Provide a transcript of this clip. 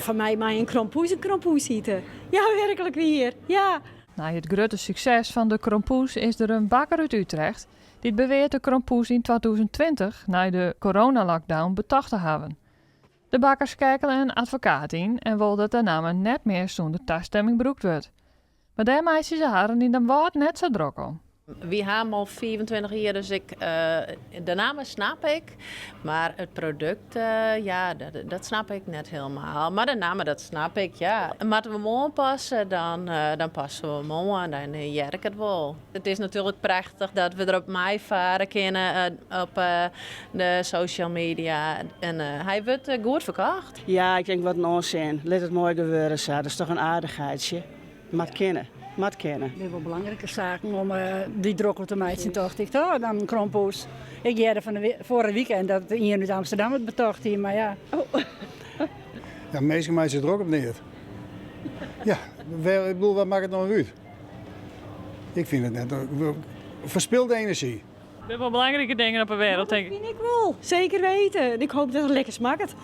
Fan my mei in krompoes in krompoes hite. Ja, werklik wier. Ja. Nei it grutte sukses fan de krompoes is der in bakker út Utrecht dy't beweart de krompoes yn 2020 nei de coronalockdown betocht te hawwen. De bakker skeakele in advokaat yn en wol dat de namme net mear sûnder tastimming brûkt wurdt. Mar dêr meitsje se harren yn Damwâld net sa drok om. Wy ha him al 25 jier, dus ik, de namme snap ik. Mar it produkt, ja, dat snap ik net hielendal. Mar de namme, dat snap ik, ja. Moatte we him oanpasse, dan, dan passe we him oan. Dan hear ik it wol. It is natuerlik prachtich dat we derop meifarre kinne op de social media. En hy wurdt goed ferkocht. Ja, ik tink wat in ûnsin. Lit it moai gewurde sa. Dat is toch in aardichheidsje. Moat kinne. Moat kinne. Der binne wol belangrike saken om dy drok oer te meitsjen, tocht ik toch, dan in krompoes. Ik hearde fan de foarige weekend dat ien út Amsterdam it betocht hie, mar ja. Ja, minsken meitsje drok op neat. Ja, wêr, ik bedoel, wat makket it no út? Ik fyn it net. Ferspilde enerzjy. Der binne wol belangrike dingen op 'e wereld, tink ik. Dat fyn ik wol, seker weten. Ik hoopje dat it lekker smakket.